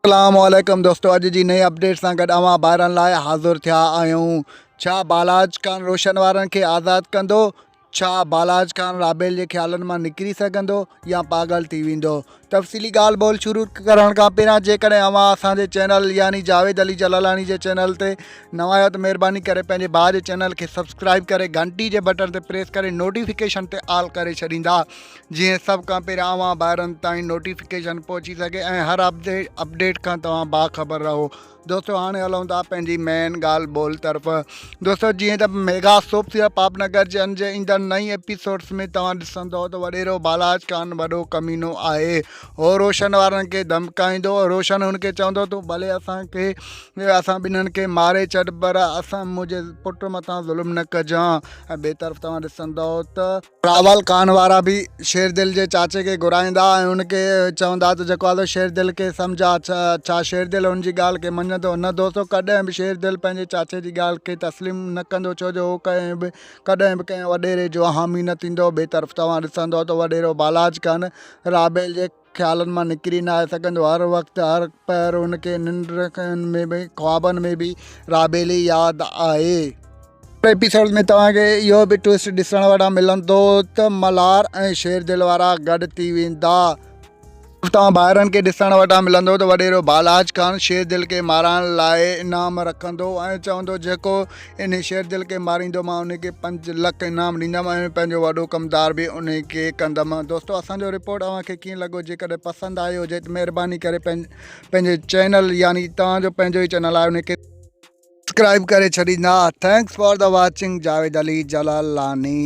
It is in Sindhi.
اسلام عليڪم دوستو اڄ جي نئين اپڊيٽ سان گڏ اوهان ڀائرن لاء حاضر ٿيا آهيون ڇا بالاچ خان روشن وارن کي آزاد ڪندو ڇا بالاچ خان رابيل جي خيالن مان نڪري سگهندو يا پاڳل ٿي ويندو تفصيلي ڳالهه ٻولهه شروع ڪرڻ کان پهريان جيڪڏهن اوهان اسان جي چينل يعني جاويد علي جلالاڻي جي چينل تي نوان آهيو ته مهرباني ڪري پنهنجي ڀاء جي چينل کي سبسڪرائب ڪري گهنٽي جي بٽڻ تي پريس ڪري نوٽيفڪيشن تي آل ڪري ڇڏيندا جيئن سڀ کان پهريان اوهان ڀائرن تائين نوٽيفڪيشن پهچي سگهي ۽ هر اپڊيٽ کان توهان باخبر رهو دوستو هاڻي هلون ٿا پنهنجي مين ڳالهه ٻولهه طرف دوستو جيئن ته ميگا سوپ سيريل پاپ نگر جن جي ايندڙ نئين ايپيسوڊس ۾ توهان ڏسندو ته وڏيرو بالاچ خان وڏو ڪمينو آهي هو روشن وارن کي ڌمڪائيندو روشن هن کي چوندو تون ڀلي اسان کي اسان ٻنهن کي ماري ڇڏ پر اسان منهنجي پٽ مٿان ظلم نه ڪجان ۽ ٻئي طرف توهان ڏسندو ته راول خان وارا به شير دل جي چاچي کي گهرائيندا ۽ ان کي چوندا ته جيڪو آهي شير دل کي سمجهاء ڇا شير دل ان جي ڳالهه کي مڃندو نه دوستو ڪڏهن به شير دل پنهنجي چاچي جي ڳالهه کي تسليم نه ڪندو ڇو جو هو ڪڏهن به ڪڏهن به ڪنهن وڏيري جو حامي نه ٿيندو ٻئي طرف توهان ڏسندو ته وڏيرو بالاچ خان رابيل جي خيالن مان نڪري ناهي سگهندو هر وقت هر پهر هن کي ننڊ ۾ به خوابن ۾ به رابيل ئي ياد آهي. ايپيسوڊ ۾ توهان کي اهو به ٽوئسٽ ڏسڻ وٽان ملندو ته ملهار ۽ شير دل وارا گڏ ٿي ويندا. توهان ڀائرن کي ڏسڻ وٽان ملندو ته وڏيرو بالاچ خان شير دل کي مارائڻ لاء انعام رکندو ۽ چوندو جيڪو انهي شير دل کي ماريندو مان انهي کي 5 لک انعام ڏيندم ۽ پنهنجو وڏو ڪمدار به انهي کي ڪندم. دوستو اسان جو رپورٽ اوهان کي ڪيئن لڳو جيڪڏهن پسند آيو هجي ته مهرباني ڪري پنهنجي چينل يعني توهان جو پنهنجو ئي چينل آهي انهي کي سبسڪرائب ڪري ڇڏيندا thanks for the watching Javed Ali Jalalani.